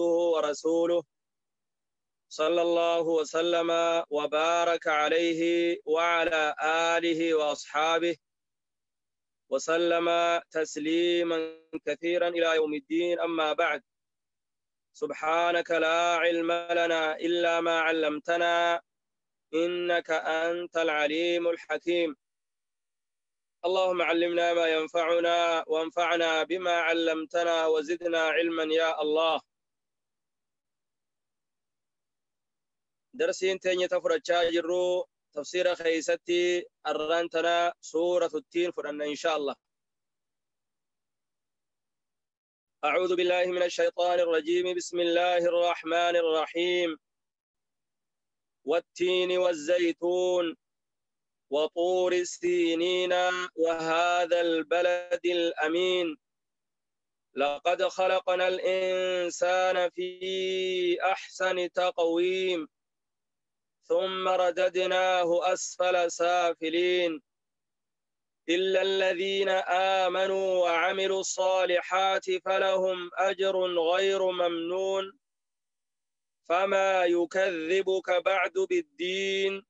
ورسوله صلى الله وسلم وبارك عليه وعلى آله وأصحابه وسلم تسليما كثيرا إلى يوم الدين. أما بعد، سبحانك لا علم لنا إلا ما علمتنا إنك أنت العليم الحكيم. اللهم علمنا ما ينفعنا وانفعنا بما علمتنا وزدنا علما يا الله. درسين تاني تفرجا جرو تفسير خيستي الرانتنا سورة التين فرنا إن شاء الله. أعوذ بالله من الشيطان الرجيم. بسم الله الرحمن الرحيم. والتين والزيتون وطور سينين وهذا البلد الأمين. لقد خلقنا الإنسان في أحسن تقويم ثم رددناه أسفل سافلين إلا الذين آمنوا وعملوا الصالحات فلهم أجر غير ممنون. فما يكذبك بعد بالدين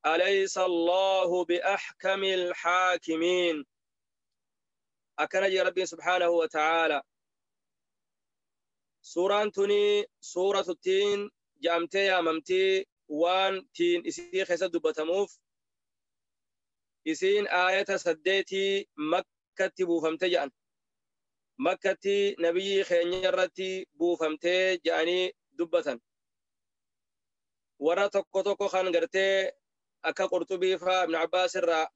أليس الله بأحكم الحاكمين. أكنجي ربي سبحانه وتعالى. سورة تني سورة التين جامتي يا ممتي وان تين إسي خيسة دبتموف إسين آية سديتي مكة بوفمتي جان مكة نبي خينيرتي بوفمتي جاني دبتن ورا tokko tokko kan gartee akka Qurtubii faa Ibn Abbaas irraa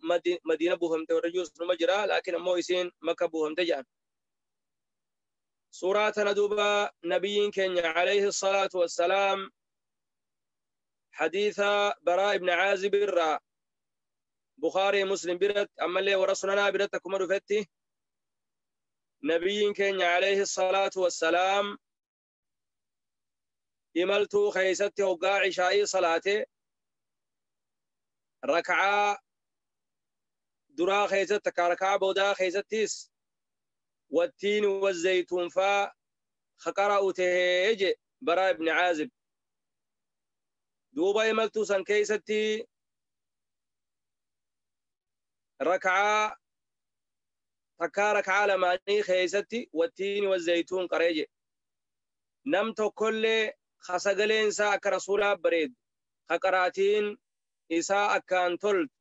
Madiina buufamte warra jiru numa jira, laakiin ammoo isiin Makka buufamte jedhan. Suuraa tana duuba nabiyyiin keenya alayhi salaatu wassalaam hadiisa Baraa ibn Caazib irraa Bukhaarii Muslim biratti ammallee warra sunanaa biratti akkuma dhufetti nabiyyiin keenya alayhi salaatu wassalaam imaltuu keeysatti hoggaa cishaa'ii salaate rak'aa duraa keeysatti takka rak'aa boodaa keeysattis wattiin wazaytuun faa ka qara'u tahee je Baraa ibni Caazib. Duuba imaltuu san keeysatti rak'aa takkaa rak'aa lamaanii keeysatti wattiin wazaytuun qaree je. Nam tokkollee ka sagaleen isaa akka rasuulaa bareedu ka qaraatiin isaa akkaan toltu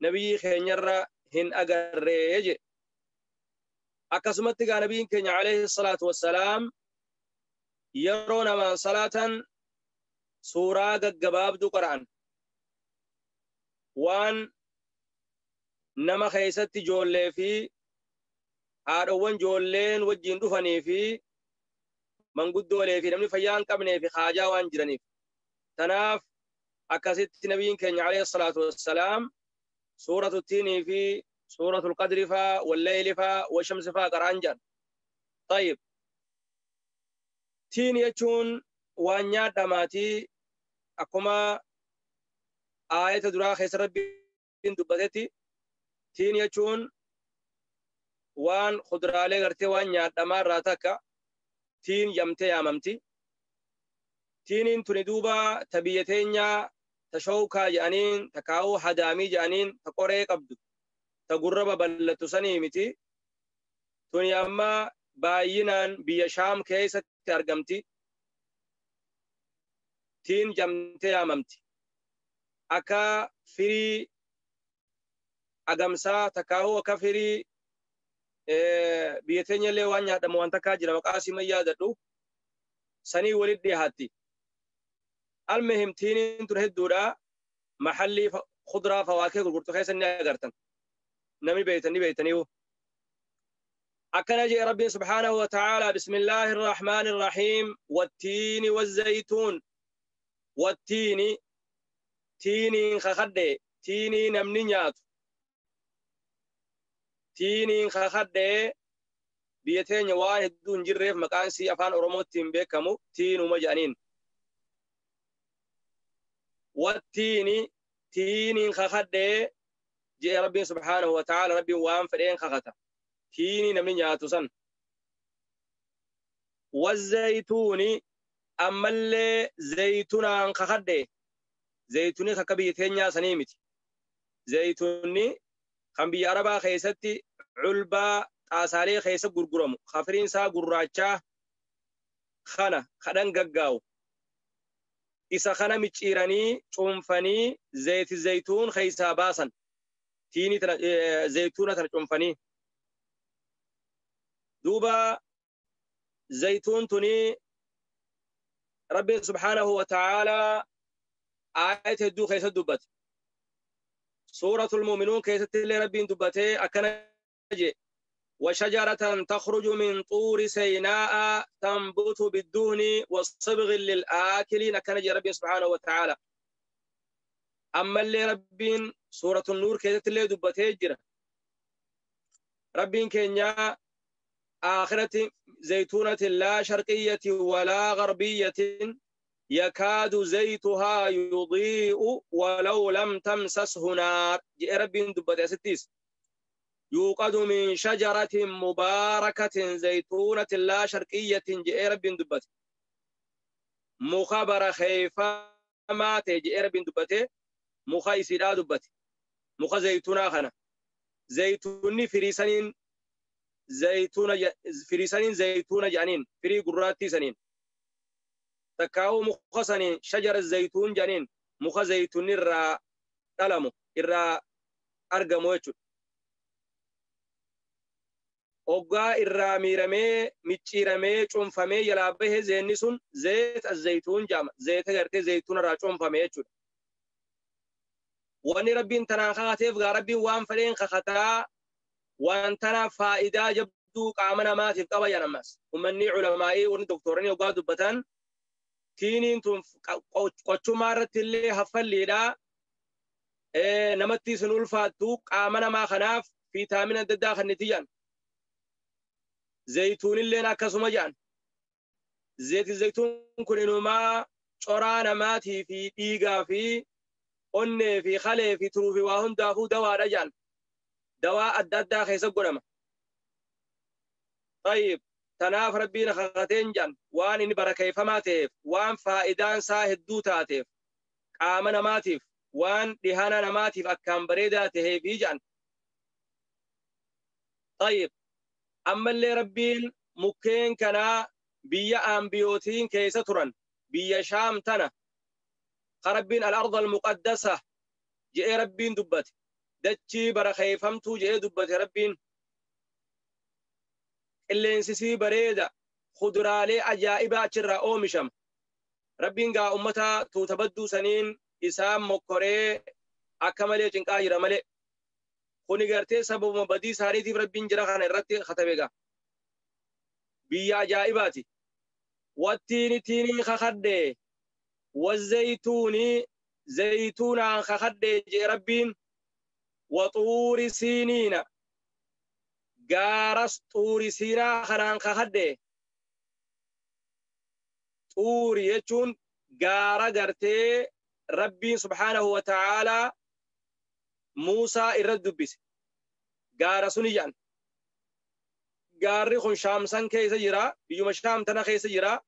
nabiyyi keenyarra hin agarree je. Akkasumatti gaa nabiyyiin keenya alayhi salaatu wassalaam yeroo namaan salaatan suuraa gaggabaabduu qara'an waan nama keeysatti ijoollee fi haadhowwan ijoolleen wajjiin dhufanii fi manguddoolee fi namni fayyaa hin qabnee fi haajaa waan jiraniif. Tanaaf akkasitti nabiyyiin keenya alayhi salaatu wassalaam suuratu tiinii fi suuratul qadri faa walleyli faa washamsi faa qara'an jedhan. Tayyib. Tiin jechuun waan nyaadhamaatii akkuma aayata duraa keessa rabbiin dubbatetti tiin jechuun waan kuduraalee gartee waan nyaadhamaa irraa takka tiin yamtee yaamamti. Tiiniin tuni duuba ta biyya teenyaa ta shawkaa jedhaniin ta kaa'uu hadaamii jedhaniin ta qoree qabdu ta gurra babal'attu sanii miti. Tuni amma baay'inaan biyya Shaam keessatti argamti. Tiin jamtee yaamamti. Akka firii agamsaa takkaa'uu akka firii biyya teenya illee waan nyaadhamu waan takkaa jira maqaa isii yaadadhu sanii walitti dhiyaatti. Almuhim tiiniin tun hedduudha. Mahallii kuduraa fawaakee gurgurtu keessa ni agartan. Namni beeytan ni beeytaniiyu. Akkana jee Rabbiin subhaanahu wa ta'aala bismillaahi irrahmaani irrahiim wattiini wazzaytuun wattiini tiiniin kakadhe tiinii namni nyaatu tiiniin kakadhe biyya teenya waan hedduu hin jirreef maqaan sii afaan Oromootti hin beekamu tiinuma jedhaniin. Wattiini tiiniin kakadhe jee Rabbiin subhaanahu wa ta'aala Rabbiin waan fedheen kakata. Tiinii namni nyaatu san. Wazaytuuni ammallee zaytunaan kakadhe. Zaytunni akka biyya teenyaa sanii miti. Zaytunni kan biyya Arabaa keessatti culbaa xaasaalee keessa gurguramu kafiriin isaa gurraachaa kana kadhan gaggaawu isa kana micciiranii cuunfanii zayti zaytuun keessaa baasan tiinii tana zaytuuna tana cuunfanii duuba zaytuun tuni Rabbiin subhaanahu wa ta'aalaa aayata hedduu keessa dubbate. Suuratul Mu'minuun keessatti illee Rabbiin dubbatee akkana jedhe: وشجرة تخرج من طور سيناء تنبت بالدهن والصبغ للآكلين كان ربي سبحانه وتعالى. أما اللي ربين سورة النور كيست اللي دبته جرا ربين كينيا آخرة زيتونة لا شرقية ولا غربية يكاد زيتها يضيء ولو لم تمسسه نار. جاء ربين دبته ستيس يوقد من شجرة مباركة زيتونة لا شرقية. جاء رب دبته مخبر خيفة ما تجي رب دبته مخيسيدا دبته مخ زيتونا خنا زيتوني فريسانين زيتون فريسانين زيتون جانين فري قراتي سنين تكاو مخسنين شجر الزيتون جانين مخ زيتون الرا ألمو الرا أرجمو Oggaa irraa miiramee micciiramee cuunfamee jalaa bahee zeenni sun zeeta zaytuun jedhama. Zeeta gartee zaytuun irraa cuunfame jechuudha. Wanni Rabbiin tanaan kakateef gaa Rabbiin waan fedheen kakataa waan tana faayidaa jabduu qaama namaatiif qaba jedhan ammas. Uummanni culamaa'ii warri doktoranii oggaa dubbatan tiiniin tun qochummaa irratti illee haffalliidha. Namatti isin ulfaattu qaama namaa kanaaf fiitaamina adda addaa kan itti jedhan. زيتون اللي نكسو مجان زيت الزيتون كل ما شرانا ماتي في إيجا في أني في خلي في تروفي وهم دافو دواء رجال دواء الدادا خيس قرما. طيب تناف ربنا خاتين جان وان إني بركة فماتيف وان فائدان ساهد دوتاتيف آمنا ماتيف وان دهانا ماتيف أكام بريدة تهيفي جان. طيب أما اللي ربين مكين كنا بيا أنبيوتين كيسة ترن بيا شام تنا خربين الأرض المقدسة جاء ربين دبت دتشي برخي فهمتو جاء دبت ربين اللي انسسي بريدة خضرالي عجائب أشرا أومشم ربين قا أمتا تتبدو سنين إسام مكوري أكملي جنكاجر ملي Kuni gartee sababuma badii isaaniitiif Rabbiin jira kana irratti katabe biyya ajaa'ibaati. Wattiini tiinii kakadhe wazaytuuni zaytuunaan kakadhe jee Rabbiin waxuuri siiniina gaaras xuuri siinaa kanaan kakadhe. Xuuri jechuun gaara gartee Rabbiin subhaanahu wa ta'aalaa Muusaa irratti dubbise. Gaara suni jedhan. Gaarri kun Shaamsan keessa jira. Biyyuma Shaam tana keessa jira.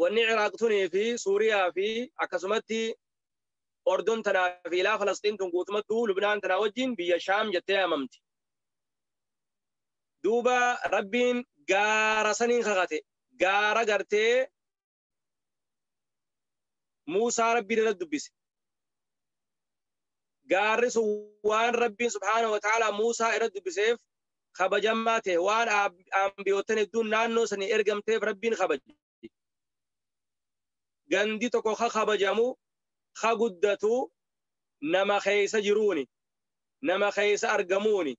Wanni Ciraaq tunii fi Suuriyaa fi akkasumatti Ordon tanaa fi ilaa Falastiin tun guutumattuu Lubnaan tanaa wajjin biyya Shaam jettee yaamamti. Duuba Rabbiin gaara saniin kakate. Gaara gartee Muusaa Rabbiin irratti dubbise. Gaarri sun waan Rabbiin subhaanahu wa ta'aalaa Muusaa irratti dubbiseef kabajamaa ta'e waan ambiyootan hedduun naannoo sanii ergamteef Rabbiin kabaje. Gandi tokko ka kabajamu ka guddatu nama keessa jiruuni nama keessa argamuuni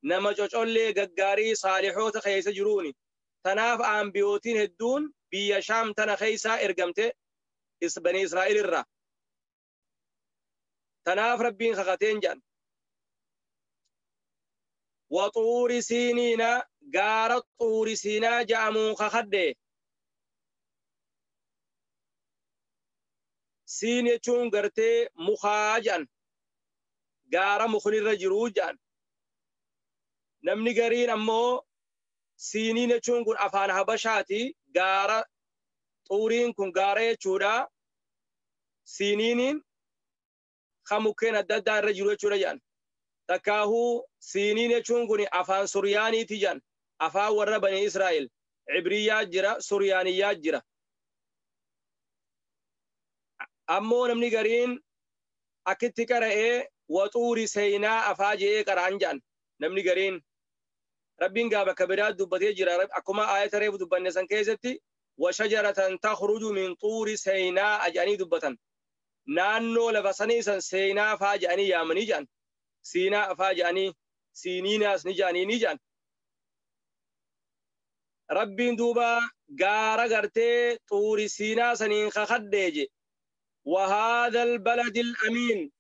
nama cocollee gaggaarii saalixoota keessa jiruuni. Tanaaf ambiyootiin hedduun biyya Shaam tana keessaa ergamte Bani Israa'el irraa. Tanaaf Rabbiin kakateen jedhan. Waxuuri siiniina gaara xuuri siinaa jedhamuun kakadhe. Siin jechuun gartee mukaa jedhan. Gaara mukni irra jiruu jedhan. Namni gariin ammoo Siiniin jechuun kun afaan Habashaati. Gaara xuuriin kun gaara jechuudha. Siiniiniin kan mukkeen adda addaa irra jiru jechuudha jedhan. Takkaahuu siiniin jechuun kun afaan Suryaaniiti jedhan. Afaan warra Bani Israa'el. Cibriyyaa jira, Suryaaniyyaa jira. Ammoo namni gariin akkitti qara'ee waxuuri seenaa afaa je'ee qara'an jedhan namni gariin. Rabbiin gaa bakka biraa dubbatee jira akkuma aayata reefu dubbanne san keessatti washajaratan takhruju min xuuri seenaa jedhanii dubbatan. Naannoo lafa sanii san seenaa faa jedhanii yaamanii jedhan. Siinaa afaa jedhanii siiniinaas ni jedhanii ni jedhan. Rabbiin duuba gaara gartee xuuri siinaa saniin kakadhee je. وهذا البلد الأمين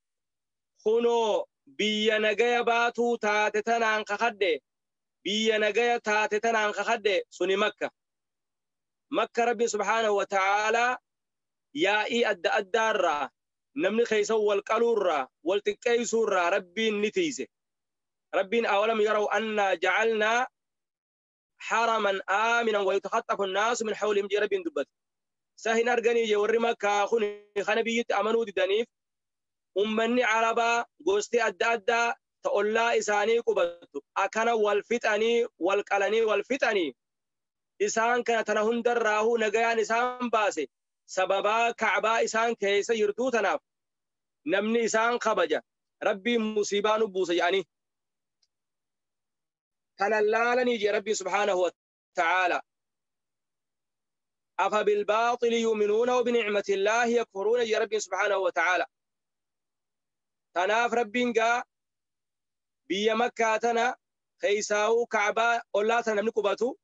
خنو بيا نجايا باتو تاتتنا عن خخدة بيا نجايا تاتتنا عن خخدة سني مكة مكة ربي سبحانه وتعالى يا إي أدى أدارة نمني خيسو والقلورة والتكيسورة ربي نتيزة ربي أولم يروا أن جعلنا حرما آمنا ويتخطف الناس من حولهم جي ربي دبت سهين أرجاني جوري مكة خوني خنبيت أمنو دانيف أمني عربا قوستي أدى أدى تقول إساني قبضت أكنا والفتني والقلني والفتني إسان كان تنهون دراهو نجيان إسان باسي سببا كعبا إسان كيس يرتو تناف نمني إسان خبجة ربي مصيبان بوس يعني تنلالني جي ربي سبحانه وتعالى أفبالباطل يؤمنون وبنعمة الله يكفرون يا ربي سبحانه وتعالى تناف ربي بيا مكة تنا خيساو كعبة ولا تنملك باتو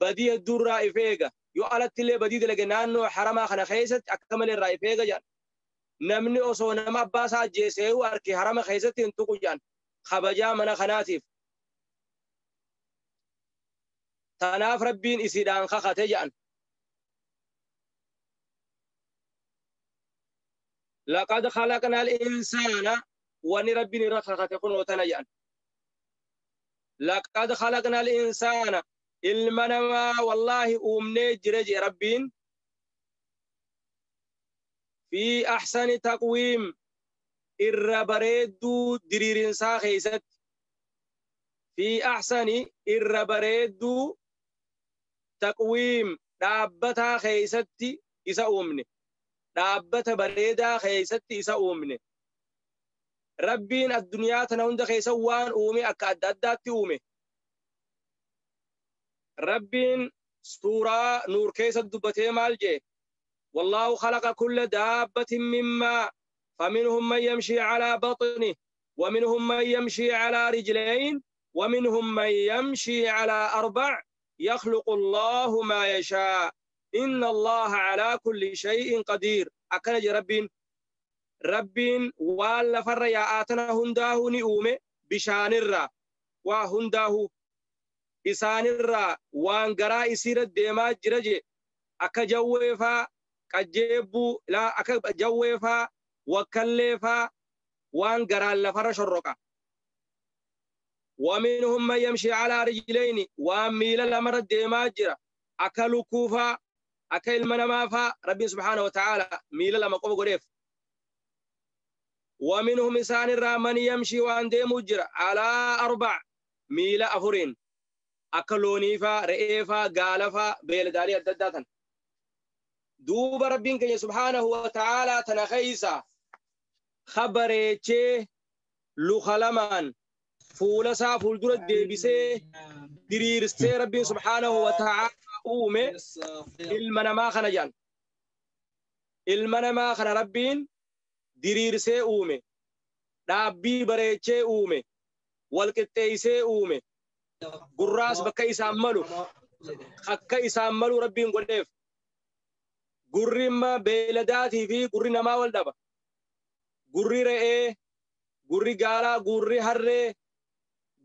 بدي الدور رائفيقة يؤلت اللي بدي لجنانو حرما خنا خيست أكمل الرائفيقة جان نمني أصو نما باسا جيسيو أركي حرما خيست انتقو جان خبجا من خناتيف تناف ربين إسيدان خخته جان لقد خلقنا الإنسان ونربي رخخته كن وتنجان لقد خلقنا الإنسان المنما والله أمني جرج ربين في أحسن تقويم إربريدو دريرين ساخيست في أحسن إربريدو تقويم دابتا خيستي إسا أمني dhaabbata bareedaa keessatti isa uumne. Rabbiin addunyaa tana hunda keessa waan uume akka adda addaatti uume. Rabbiin suuraa Nuur keessa dubbatee maal jee? Wallaahu khalaqa kulla daabbatin mimmaa faminhum man yamshii calaa baxnih ومنهم من يمشي على رجلين ومنهم من يمشي على أربع يخلق الله ما يشاء إن الله على كل شيء قدير. أكنج ربين ربين ولا فر يا آتنا هنداه نؤمه بشان الرا وهنداه إسان الرا وان قرا يصير الدماء جرجي أكجوفا كجيبو لا أكجوفا وكلفا وان قرا لفر شرقا. ومنهم من يمشي على رجلين وميل الأمر الدماء جرا أكلوا كوفا أكل منما ربي سبحانه وتعالى ميل لما قوم قريف. ومنهم إنسان الرحمن يمشي وعند مجرى على أربع ميل أفرين أكلوني فا رئيفا قالفا بيلداري الدداتا دوب ربك سبحانه وتعالى تنخيسا خبريتشي لخلمان فولسا فولدرة ديبسي دريرسي ربي سبحانه وتعالى uume ilma namaa kana jedhan. Ilma namaa kana Rabbiin diriirsee uume, dhaabbii bareechee uume, walqixxeessee uume, gurraas bakka isaan malu, akka isaan malu Rabbiin godheef. Gurri beeyladaatii fi gurri namaa wal dhaba. Gurri re'ee, gurri gaalaa, gurri harree,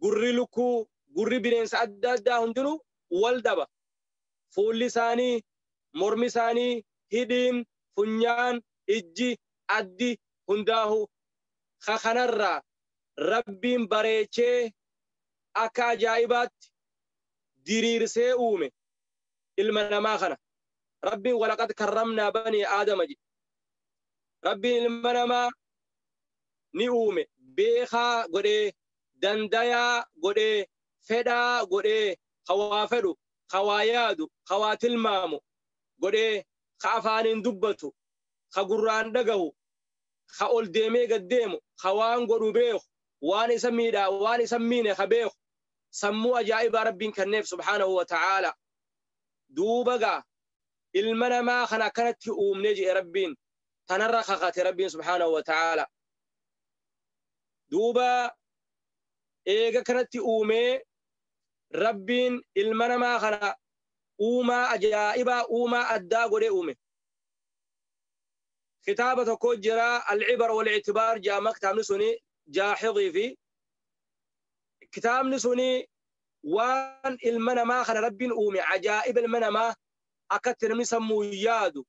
gurri lukkuu, gurri bineensa adda addaa hundinuu wal dhaba. Fuulli isaanii, mormi isaanii, hidhiin, funyaan, ijji, addi hundaahu kanarraa Rabbiin bareechee akka ajaa'ibaatti Diriirsee uume ilma namaa kana. Rabbiin walaqad karramnaa banii aadama jedhe. Rabbiin ilma namaa ni uume beekaa godhee, dandayaa godhee, fedhaa godhee, hawaa fedhu, hawaa yaadu, hawaa tilmaamu godhee, ka afaaniin dubbatu, ka gurraan dhagahu, ka ol deemee gad deemu, ka waan godhu beeku, waan isa miidhaa, waan isa miine ka beeku, sammuu ajaa'ibaa Rabbiin kenneef subhaanahu wa ta'aala. Duuba gaa ilma namaa kana akkanatti uumnee jedhe Rabbiin, tanarra kakate Rabbiin subhaanahu wa ta'aala. Duuba eega kanatti uumee Rabbiin ilma namaa kana uumaa ajaa'ibaa, uumaa addaa godhee uume. Kitaaba tokko jira, Al-Cibar wal-Ictibaar jedhama. Kitaabni suni Jaaxidii fi kitaabni suni waan ilma namaa kana Rabbiin uume, ajaa'iba ilma namaa, akkatti namni sammuu yaadu,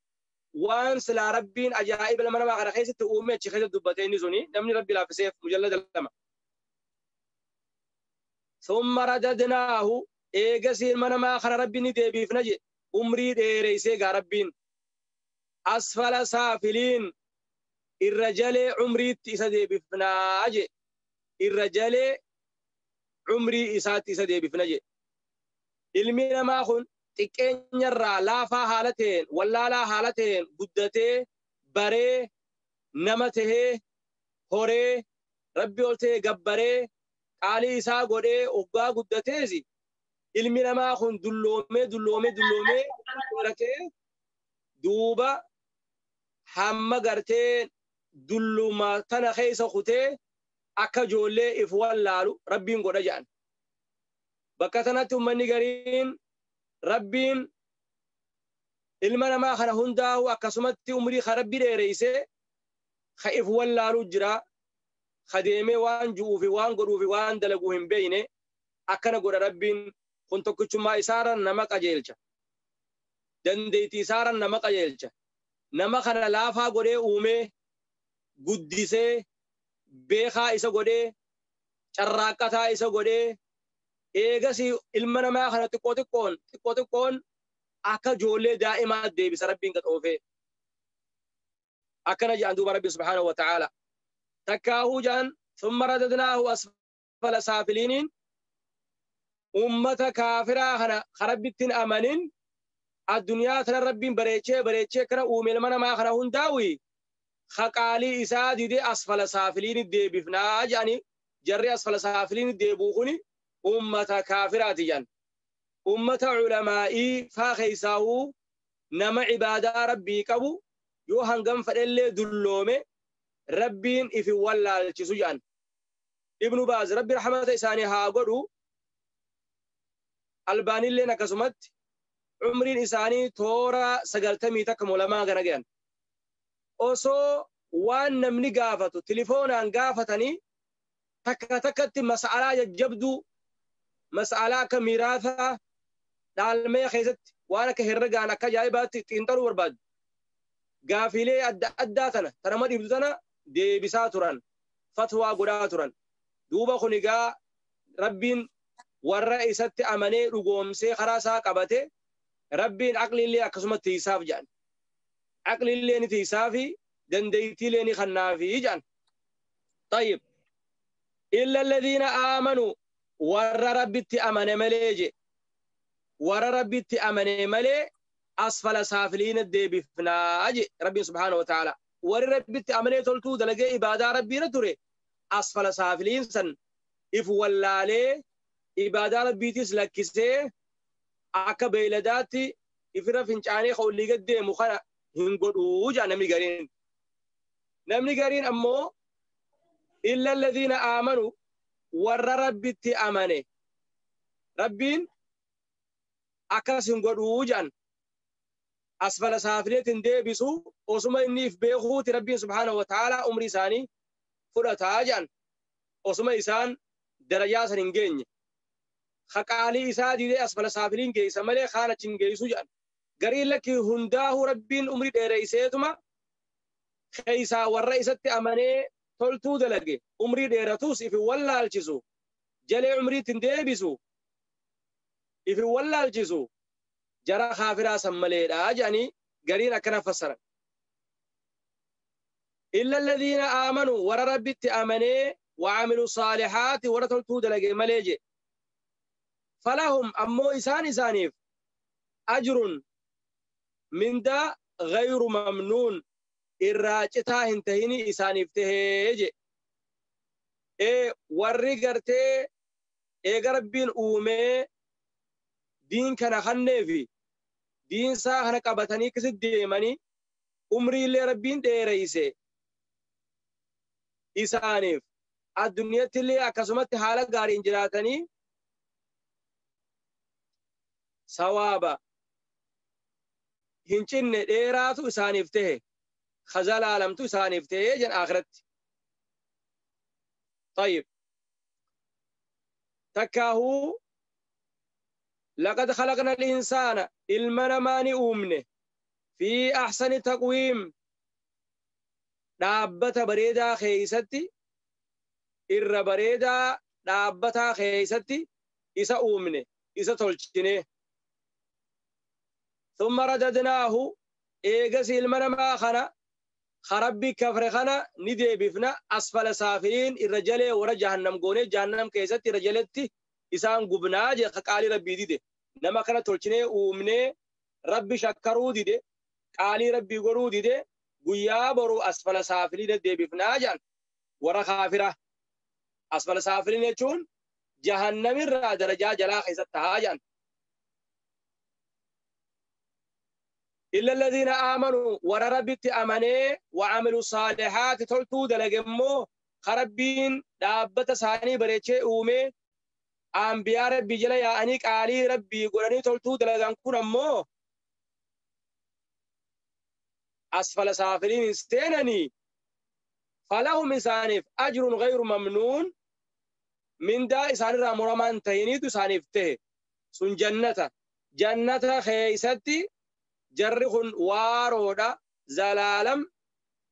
waan silaa Rabbiin ajaa'iba ilma namaa kana keessatti uume achi keessatti dubbate. Inni suni namni Rabbi laaffiseef mujallada 2. Thumma radadnaahu, eegasii ilma namaa kana Rabbiin ni deebiifna jedhe. Umrii dheereysee gaa Rabbiin asfala saafiliin, irra jalee umriitti isa deebifnaa jedhe. Irra jalee umrii isaatti isa deebifna jedhe. Ilmi namaa kun xiqqeenyarraa laafaa haala ta'een, wallaalaa haala ta'een guddatee, baree, nama tahee, horee, Rabbi ol ta'e gabbaree, qaalii isaa godhee hoggaa guddateesi, ilmi namaa kun dulloomee, dulloomee, dulloomee dheeratee, duuba hamma gartee dulluma tana keessa kutee akka ijoollee if wallaalu Rabbiin godha jedhan. Bakka tanatti ummanni gariin Rabbiin ilma namaa kana hundaa'u akkasumatti umrii ka Rabbi dheereysee ka if wallaalu jira, ka deemee waan ju'uu fi waan godhuu fi waan dalaguu hin beeyne akkana godha Rabbiin kun, tokkichummaa isaarra nama qajeelcha. Dandeettii isaarra nama qajeelcha. Nama kana laafaa godhee uumee, guddisee, beekaa isa godhee, carraaqqataa isa godhee, eegasii ilma namaa kana xiqqoo xiqqoon xiqqoo xiqqoon akka ijoollee daa'imaa deebisa Rabbiin qaxoofee. Akkana jedhan duuba Rabbi subhaanahu wa ta'aala. Takkaahuu jedhan thumma radadnaahu asfala saafiliiniin, ummata kaafiraa kana ka Rabbittiin amanin, addunyaa tana Rabbiin bareechee bareechee kana uume ilma namaa kana hundaa'u ka qaalii isaa didee asfala saafiliini deebifnaa jedhani. Jarri asfala saafiliini deebi'u kuni ummata kaafiraati jedhan. Ummata culamaa'ii faa keessaahuu nama ibaadaa Rabbii qabu yoo hangam fedhellee dulloome Rabbiin ifi wallaalchisu jedhan. Ibnu Baaz, Rabbi rahmata isaanii haa godhu, Albaanilleen akkasumatti, umriin isaanii toora 91 moo lamaa gana gahan. Osoo waan namni gaafatu tilifoonaan gaafatanii takka takkatti mas'alaa jajjabduu, mas'alaa akka miiraasaa dhaalmee keessatti waan akka herregaan akka ajaa'ibaatti xiinxaluu barbaadu. Gaafiilee adda addaa tana tanama dhibdu tana deebisaa turan. Fatwaa godhaa turan. Duuba kun egaa Rabbiin warra isatti amanee dhugoomsee karaa isaa qabate Rabbiin aqliillee akkasuma tiisaaf jedhan. Aqliillee ni tiisaafi, dandeettiilee ni kannaafi jedhan. Tayyib. Illa alladhiina aamanuu, warra Rabbitti amane malee je. Warra Rabbitti amane malee asfala saafiliina deebifnaa je Rabbiin subhaanahu wa ta'ala. Warri Rabbitti amanee toltuu dalagee ibaadaa Rabbiirra ture asfala saafiliin san if wallaalee, ibaadaa Rabbiitis lakkisee, akka beeyladaatti ifirra fincaanee ka olii gad deemu kana hin godhuu jedha namni gariin. Namni gariin ammoo illa alladhiina aamanu, warra Rabbitti amane Rabbiin akkas hin godhuu jedhan. Asfala saafileetiin deebisu, osuma inni if beekuuti Rabbiin subhaanahu wa ta'aalaa umrii isaanii fudhataa jedhan. Osuma isaan darajaa san hin geenye. Ka qaalii isaa didee asfala saafiliin geessa malee kaan achi hin geessu jedhan. Gariin lakki, hundaahuu Rabbiin umrii dheereyseetuma keessaa warra isatti amanee toltuu dalage umrii dheeratus if hin wallaalchisu, jalee umriitti hin deebisu. Ifin wallaalchisu jara kaafiraa san maleedha jedhanii gariin akkana fassaran. Illa alladhiina aamanuu warra Rabbitti amanee wa'amilu saalihaati warra toltuu dalage malee je. Falahum ammoo isaan isaaniif ajrun mindaa ghayru mamnuun irraa citaa hin tahini isaaniif tahee je. Warri gartee eega Rabbiin uumee diin kana kanneefi diin isaa kana qabatanii akkasitti deemanii umriillee Rabbiin dheereyse isaaniif addunyatti illee akkasumatti haala gaariin jiraatanii sawaaba hin cinne dheeraatu isaaniif tahe khazalaalamtu isaaniif tahe jedhan akhiratti. طيب تكاهو لقد خلقنا الإنسان إلمنا ماني أمنه في أحسن تقويم دابة بريدة خيستي إر بريدة دابة خيستي إسا أمنه إسا تلشنه ثم رددناه إيجس إلمنا ما خنا خربي كفر خنا ندي بفنا أسفل سافلين الرجال ورا جهنم قوني جهنم كيستي رجالتي إسان قبنا جه قالي ربي ديده نما كنا تلشنه أمنه ربي شكرو ديده قالي ربي قرو ديده قيا برو أسفل سافلين دي بفنا جان ورا خافرة أسفل سافلين يجون جهنم الرا درجة جلا خيستها جان. إلا الذين آمنوا ورا ربي أمني وعملوا صالحات تلتو دلقمو خربين دابة ساني بريتشي أومي أنبياء ربي جلا يا أنيك علي ربي قراني تلتو دلقان كنمو أسفل سافلين استنني فلهم إسانف أجر غير ممنون من دا إسان رامرمان تهينيتو سانف ته سن جنة جنة خيستي جرخن وارودا زلالم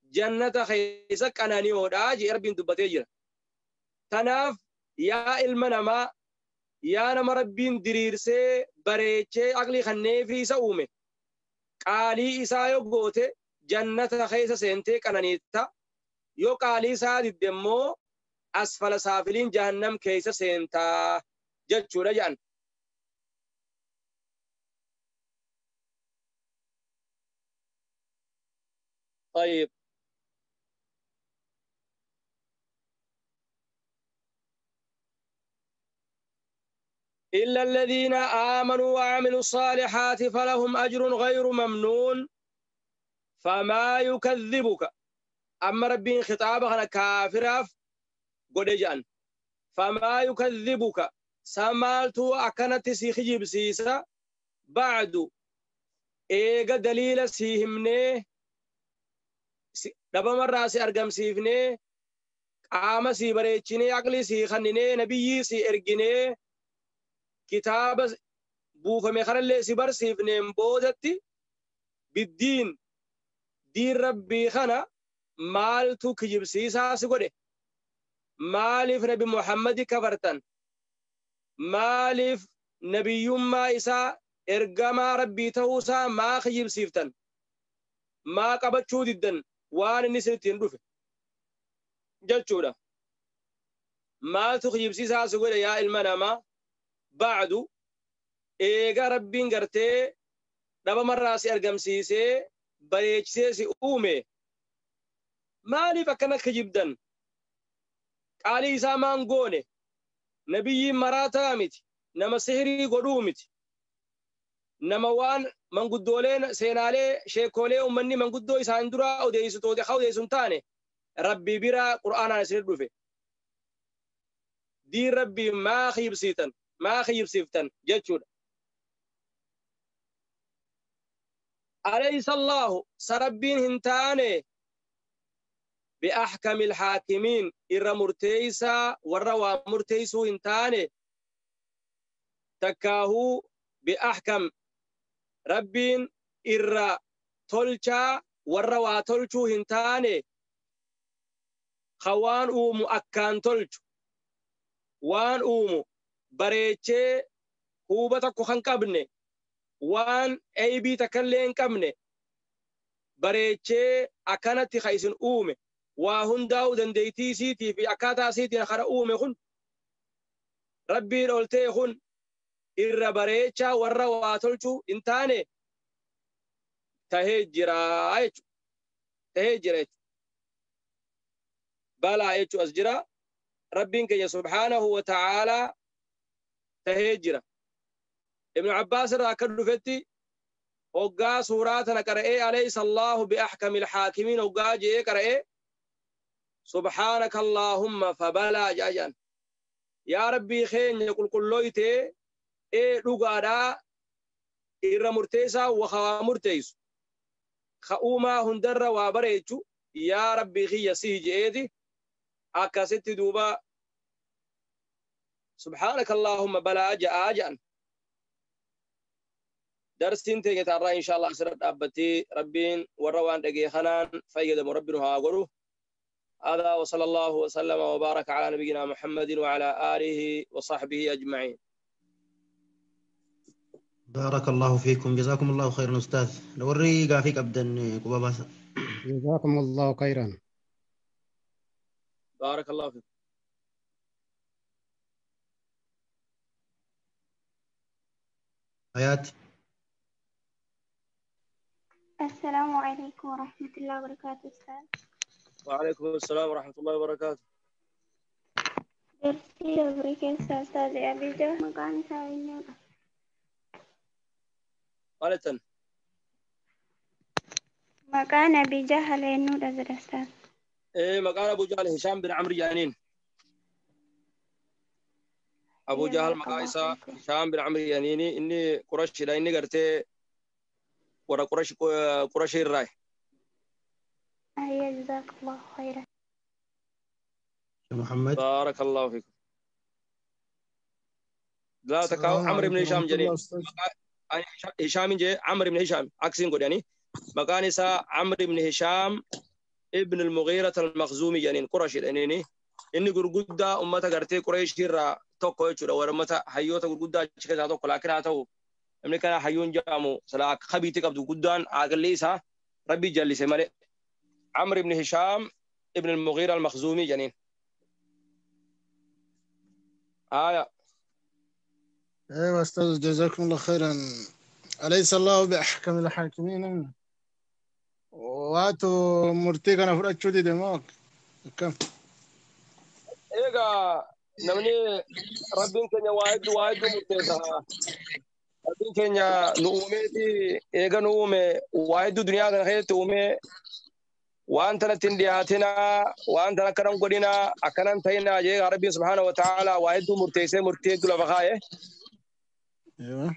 جنة خيسك أنانيودا جي ربين دبتي جرا. تناف يا إلمنما يا نما ربين دريرسي بريتشي أقلي خنيفي سأومي قالي إسا يقوتي جنة خيسة سنتي كنانيتا يو قالي سا دمو أسفل سافلين جهنم كيسة سنتا جتشو رجان. طيب إلا الذين آمنوا وعملوا الصالحات فلهم أجر غير ممنون فما يكذبك. أما ربين خطابك كافراف قد فما يكذبك سمالتو أكنت سيخجيب سيسا بعد إيغا دليل سيهمني دبا مرة سي أرقم سيفني قام سي بريتشني عقلي سي خنني نبيي سي إرقني كتاب بوفمي خرلي سي برسيفني مبودتي بالدين دين ربي خنا مالتو كجيب سيسا سيقولي مالف نبي محمد كفرتن مالف نبي ما إسا إرقما ربي توسا ما خجيب سيفتن ما قبتشو ددن وان نسرتين رفه جلچودا مالتو خجيب سيسا سيقولي يا المنما بعد إيغا ربين غرتي دبا مراسي أرقم سيسي بريتشسي أومي مالف أكنا خجيب قالي إسا مانغوني نبي مراتا ميت نما سحري قدو ميت نما وان من قدولين سينالي شيكولي أمني من قدو إسان درا أو ديسو تودي خو ديسو تاني ربي برا قرآن نسير دوفي دي ربي ما خيب سيتن ما خيب سيفتن جتشود أليس الله سربين هنتاني بأحكم الحاكمين إر مرتيسا وروا مرتيسو هنتاني تكاهو بأحكم ربين إر تلشا وروا تلشو هنتاني خوان أومو أكان تلشو وان أومو بريتشي Huuba tokko kan qabne waan aybii takkallee hin qabne bareechee akkanatti ka isin uume waa hundaa'uu dandeeytii isiitii fi akkaataa isiitiin kana uume kun rabbiin ol ta'e kun irra bareechaa warra waa tolchuu hin taane tahee jira jechuudha. Tahee jira jechuudha. Balaa jechuun as jira. Rabbiin keenya subhaanahu wa ta'aalaa tahee jira. Ibnu Abbaas irraa akka dhufetti hoggaa suuraa tana qara'ee alaysa Allaahu bi'ahkamil haakimiin hoggaa je'ee qara'ee subhaanaka Allaahumma fabalaa jedhan. Yaa Rabbii keenya qulqullooytee ee dhugaadhaa irra murteessaa waa murteessu. Ka uumaa hundarra waa bareechu yaa Rabbii kiyya sii je'eeti akkasitti duuba subhaanaka Allaahumma balaa ja'aa jedhan. Darsiin teenya taarraa insha Allah asirra dhaabbattee Rabbiin warra waan dhagee kanaan fayyadamu Rabbi nu haa godhu. هذا وصلى الله وسلم وبارك على نبينا محمد وعلى آله وصحبه أجمعين. بارك الله فيكم جزاكم الله خيرا أستاذ. نوري قافيك أبدا قبابا. جزاكم الله خيرا. بارك الله فيكم. آيات. السلام عليكم ورحمة الله وبركاته أستاذ. وعليكم السلام ورحمة الله وبركاته. درسي بريكين أستاذ أبيجا مقام ساينة. قالتن. مكان أبي جهل إنه أستاذ. إيه مكان أبو جهل هشام بن عمرو جانين. أبو جهل مقايسة هشام بن عمرو جانيني إني قريش لا إني قرتي ورا قريش قريش الراي. هيا جزاك الله خيرا. محمد. بارك الله فيكم. لا تكاو عمرو بن هشام جانين. هشام جي عمرو بن هشام عكسين قول يعني مكان إسا عمرو بن هشام ابن المغيرة المخزومي يعني قريش يعني إني قرقودة أمتا قرتي قريش هيرا توكو يجوا ورمتا حيوتا قرقودة شكلها توكو لكن هاتو إمني كان حيون جامو سلاك خبيتك عبد قدان عقليسا ربي جل سمره عمرو بن هشام ابن المغيرة المخزومي يعني آية. أيوة أستاذ جزاكم الله خيرا. أليس الله بأحكم الحاكمين؟ واتو مرتي كان فرقشو دي دماغ كم؟ إيجا نمني ربين كنيا واحد واحد مرتيسا ربين كنيا نؤمي إيجا نؤمي واحد دنيا كان خير تؤمي وأنت نتندياتنا وأنت نكرم قدنا أكنن تينا جي ربي سبحانه وتعالى واحد مرتيسة مرتي دول بخاية. أيوة.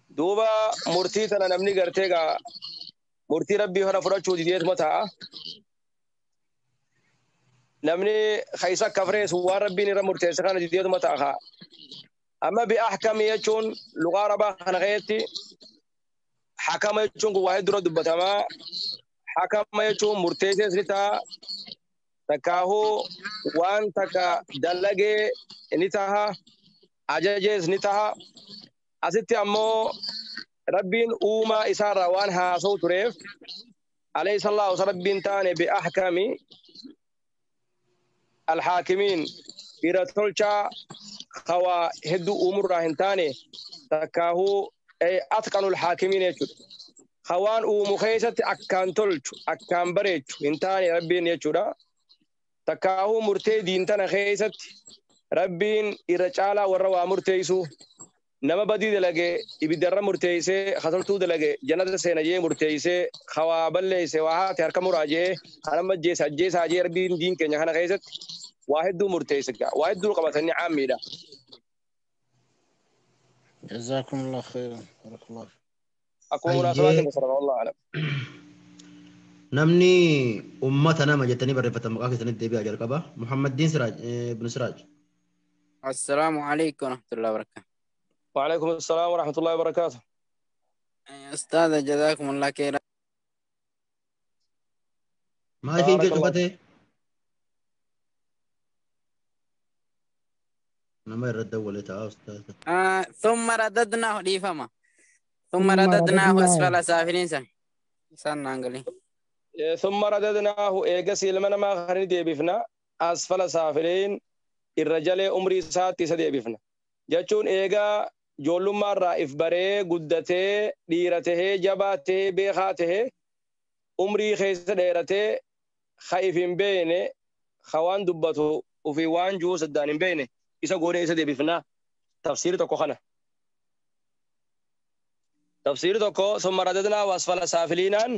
دوبا مرتي تنا نمني قرتيجا مرتي ربي هنا فرشوا جديد متى نمني خيسا كفريس هو ربي نرى مرتي سخان جديد متى خا أما بأحكام يجون لغة ربا خنغيتي حكم يجون واحد رد بتما حكم يجون مرتي سرتا تكاهو وان تكا دلجة نتاها أجاجز نتاها أستي أمو ربين أوما إسارة وان هاسو تريف أليس الله ربين تاني بأحكام الحاكمين إذا تلشا خوا هدو أمور راهن تاني تكاهو أي أتقن الحاكمين يجود خوان أومو خيسة أكان تلش أكان بريش إنتاني ربين يجودا تكاهو مرتي دين تانا خيسة ربين إذا شالا وروا مرتيسو nama badii dalage ibiddarra murteessee hasaltuu dalage jannata seena jee murteessee hawaa balleesse waa haate harka muraa jee kanama ajjeesa ajjeesaa jee rabbiin diin keenya kana keessatti waa hedduu murteesse waa hedduu qabatanii caammiidha. جزاكم الله خيرا بارك الله فيك. Akkuma munaasabaatiin basara wallahu alam. Namni ummata nama jettanii barreeffatan maqaa keessanitti deebi'aa jalqaba. Muhammaddiin Siraaj ibn Siraaj. السلام عليكم ورحمة الله وبركاته. وعليكم السلام ورحمة الله وبركاته. أستاذ جزاكم الله خيرا. ما في بارك الله كيف؟ Nama irra dawwale ta'a ustaaza. ثم رددناه dhiifama. ثم ثم رددناه رددناه. أسفل سافلين سن. Isaan naan galin. ثم رددناه eegas ilma namaa kan inni deebifna asfala saafiliin irra jalee umrii isaatti isa deebifna jechuun eegaa ijoollummaa irraa if baree guddatee dhiira tahee jabaa tahee beekaa tahee umrii keessa dheeratee ka if hin beekne ka waan dubbatu ofii waan jiru saddaan hin beekne isa goonee isa deebifna. Tafsiirri tokko kana. Tafsiirri tokko summa radadnaahu asfala saafiliinaan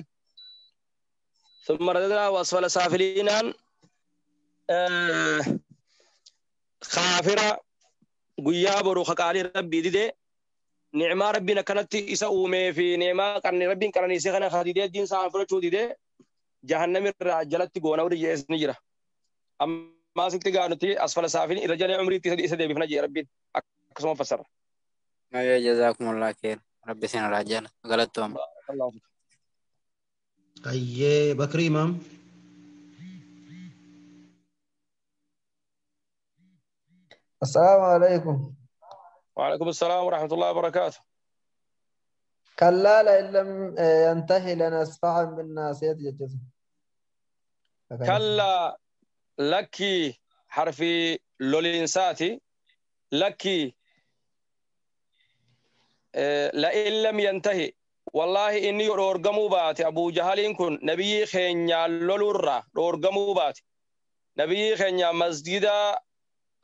summa radadnaahu asfala saafiliinaan kaafira guyyaa boru ka qaalii rabbii didee ni'maa rabbiin akkanatti isa uumee fi ni'maa qarni rabbiin qananiisee kana ka didee diin isaa fudhachuu didee jahannamirraa jalatti goona warri jees ni jira. Ammaa sitti gaa nuti asfala saafiliin irra jalee umriitti isa deebifna jee rabbiin akkasuma fassara. Ayyee jazaakumullah kheer. Rabbi isin irraa jala. Galatoomaa. Barakallahu fiik. Ayyee Bakri Imaam. السلام عليكم. وعليكم السلام ورحمة الله وبركاته. كلا لئن لم ينتهي لنسفعا بالناصية جزء. كلا لكي حرفي لولينساتي لكي لئن لم ينتهي والله إني رورجمو باتي أبو جهل كن نبي خينيا لولورا رورجمو باتي نبي خينيا مسجد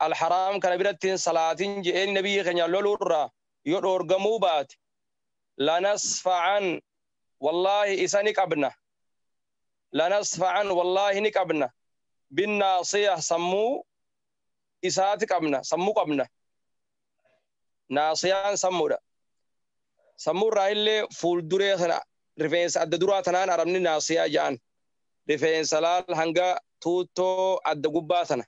الحرام كان برتين صلاتين جئين نبي خينيا لولورا يرورجمو باتي لنصفعا والله إسانك أبنا لنصفعا والله نك أبنا بالناصية سمو إساتك أبنا سمو قبنا ناصيان سمو دا سمو رايلي فول دري سنا ريفينس أد درا تنان أرمني ناصية جان ريفينس لال هنگا توتو أد قبا سنا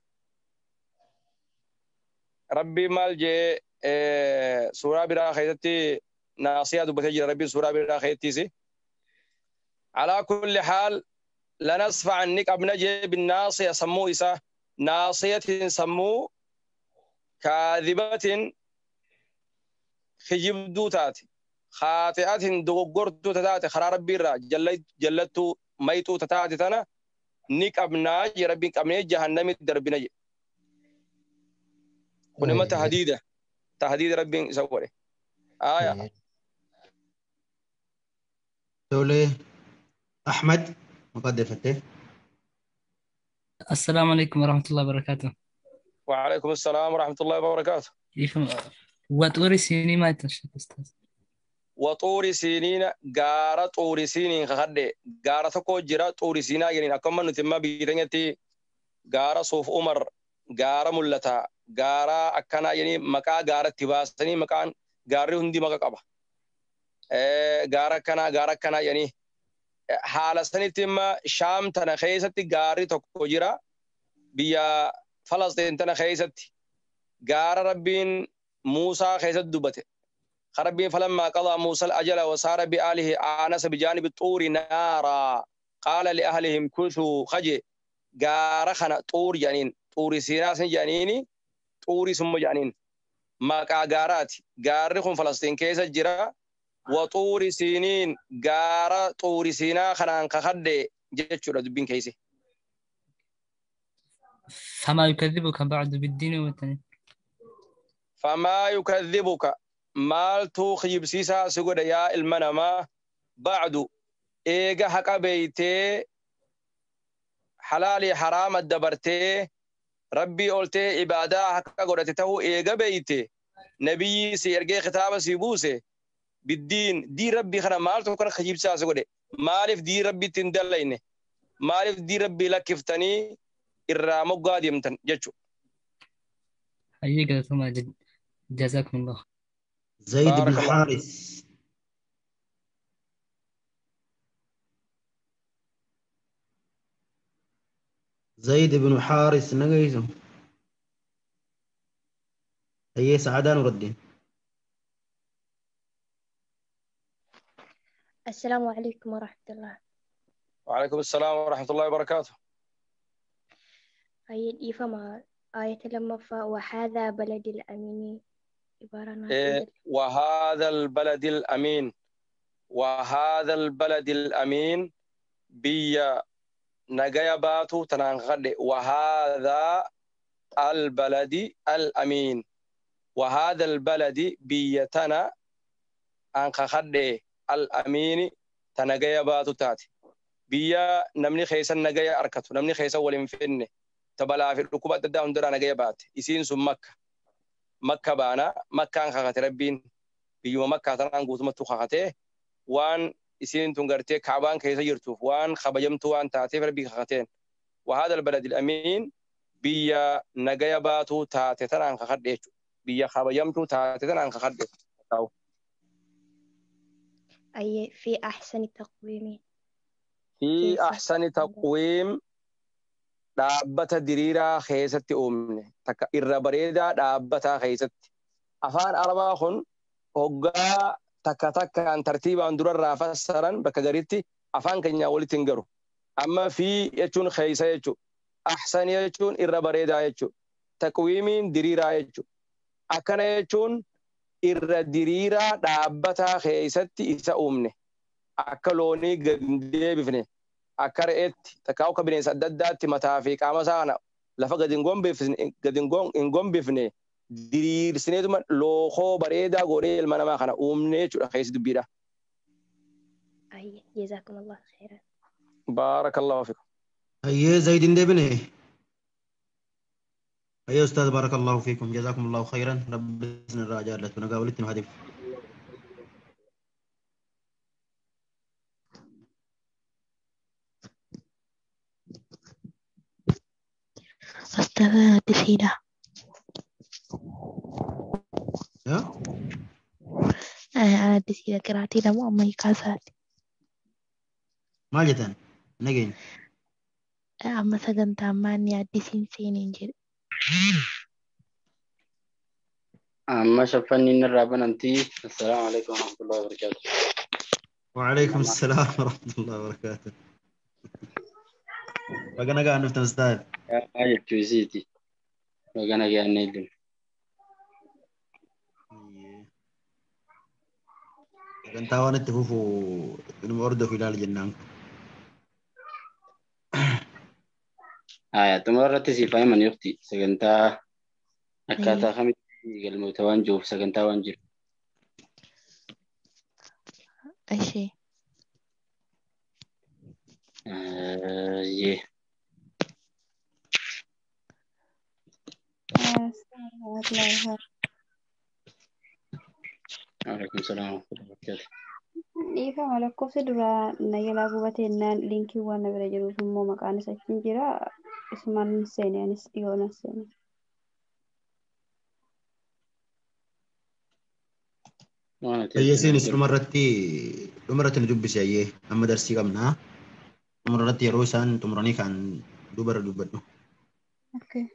ربي مال جي سورة برا خيزتي ناصية دبتجي ربي سورة برا خيزتي سي على كل حال لنصفع عنك أبنا جي بالناصية سمو إسا ناصية سمو كاذبة خجبدو تاتي خاطئة دوغورتو تاتي خرا ربي را جلتو ميتو تاتي تنا نيك أبنا جي ربي أبنا جهنم دربنا جي ونما تهديده تهديد ربي سوري آية. Tole Ahmad maqaa deeffattee. السلام عليكم ورحمة الله وبركاته. وعليكم السلام ورحمة الله وبركاته. كيف وطور سينين ما أستاذ؟ وطور سينين gaara xuuri siiniin kakadhe gaara tokko jira xuuri siinaa jedhaniin akkuma nuti imma biyya keenyatti gaara suuf umar gaara mul'ata gaara akkanaa jedhanii maqaa gaaratti baasanii maqaan gaarri hundi maqa qaba. Gaara akkanaa jedhanii haala sanitti imma shaam tana keessatti gaarri tokko jira biyya Falastiin tana keessatti gaara rabbiin Muusaa keessatti dubbate. ربي فلما قضى موسى الأجل وسار بآله آنس بجانب الطور نارا قال لأهلهم كثوا خجي غارخنا طور جانين طور سيناس جانيني طور ثم جانين ما غارات غارخهم فلسطين كيس جرا وطور سينين غار طور سينا خنان كخد جچورا دبين كيسي. فما يكذبك بعد بالدين والتاني. فما يكذبك maaltu kijibsiisaa si godha yaa ilma namaa bacdu eega haqa beeytee halaalii haraama dabartee rabbii oltee ibaadaa haqa godhate ta'uu eega beeyte nabiyyii si ergee kitaaba si buuse biddiin diin rabbii kana maaltu kana kijibsiisaa si godhe maaliif diin rabbiitti hin dallayne maaliif diin rabbii lakkiftanii irraa moggaa deemtan jechu. Hayyee galatoomaa jazaakumullah. زيد بن بارك الله. حارث. زيد بن حارث نجيزه هي سعدان وردين. السلام عليكم ورحمة الله. وعليكم السلام ورحمة الله وبركاته. هي إيفا ما Aayata lammaffaa وهذا بلد الأمين عبارة عن إيه وهذا البلد الأمين وهذا البلد الأمين بيا نجايا باتو تنانغد وهذا البلد الأمين وهذا البلد بيتنا أنخخد الأمين تنجايا باتو تاتي بيا نمني خيسا نجايا أركتو نمني خيسا ولنفن تبلا في الركوبة تدعون درا نجايا بات إسين سم مكة مكة بانا مكة أنخخت ربين بيو مكة تنان قوتمتو خخته وان إسين تنقرتي كعبان كيسا يرتوف وان خبجمتو وان تاتي ربي خختين وهذا البلد الأمين بيا نجايا باتو تاتي تنان خخد بيا خبجمتو تاتي تنان خخد أي في أحسن تقويم في أحسن تقويم dhaabbata diriiraa keessatti uumne takka irra bareedaa dhaabbataa keessatti afaan arabaa kun hoggaa takka takkaan tartiibaan durarraa fassaran bakka garitti afaan keenyaa walitti hin garu amma fi jechuun keessa jechuu ahsani jechuun irra bareedaa jechuu taqwiimiin diriiraa jechuu akkana jechuun irra diriiraa dhaabbataa keessatti isa uumne akka loonii gad hin deebifne akka re'eetti takka akka bineensa adda addaatti mataa fi qaama isaa kana lafa gad hin gombifne diriirsineetuma lookoo bareedaa godhee ilma namaa kana uumne jechuudha keessi dubbiidha. أي جزاكم الله خيرا. بارك الله فيكم. أيه زيد دبني. أيه أستاذ بارك الله فيكم جزاكم الله خيرا رب الراجع لتنا قابلتنا هذه. أستاذ تسيدة. يا؟ أنا تسيدة قرأتي لمو أمي كاسات. ما جتن نجين. أما سجنت ماني أديسين سينين جد. أما شفني الرابن أنتي السلام عليكم ورحمة الله وبركاته. وعليكم السلام ورحمة الله وبركاته. بقنا قاعد نفتح أستاذ. يا توزيتي بقنا قاعد نيدم. Sagantaa waan itti fufu inuma hordofu ilaali jennaan. Haya, xumura irratti siif himan yofti sagantaa akkaataa kamitti galmoota waan jiruuf sagantaa waan jiru. Ishee. Yee. Waalaikum salaam warahmatullahi wabarakatuh. Dhiifama lakkoofsa duraa na jalaa gubateennaan liinkii waan na bira jiruuf immoo maqaan isa achi jira. Isumaan seene anis dhiyoo na seene. Ayyee dhumarratti nu dubbisi ayyee amma darsii qabna. Dhumarratti yeroo isaan xumuranii kan dubarra dubbadhu. Okay.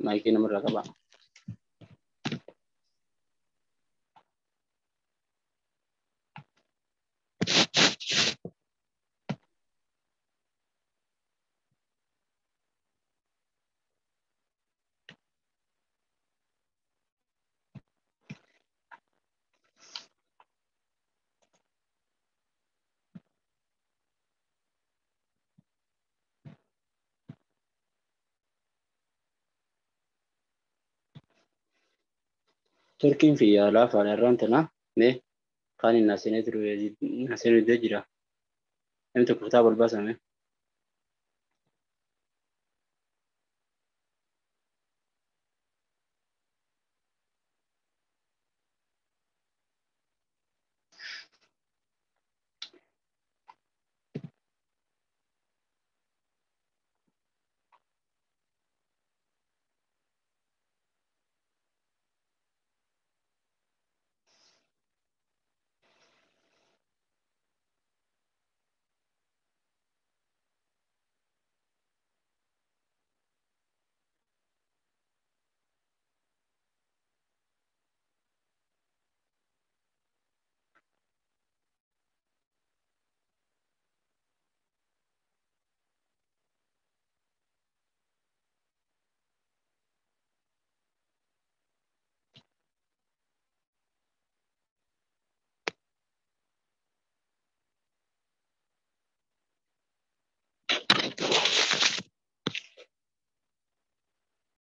Maayikii namarraa qaba. Turkiin fi alaafaan irraan tana mee kaan hin naaseenee jiru naaseenuu iddoo jira. Namni tokko kutaa bol baasame.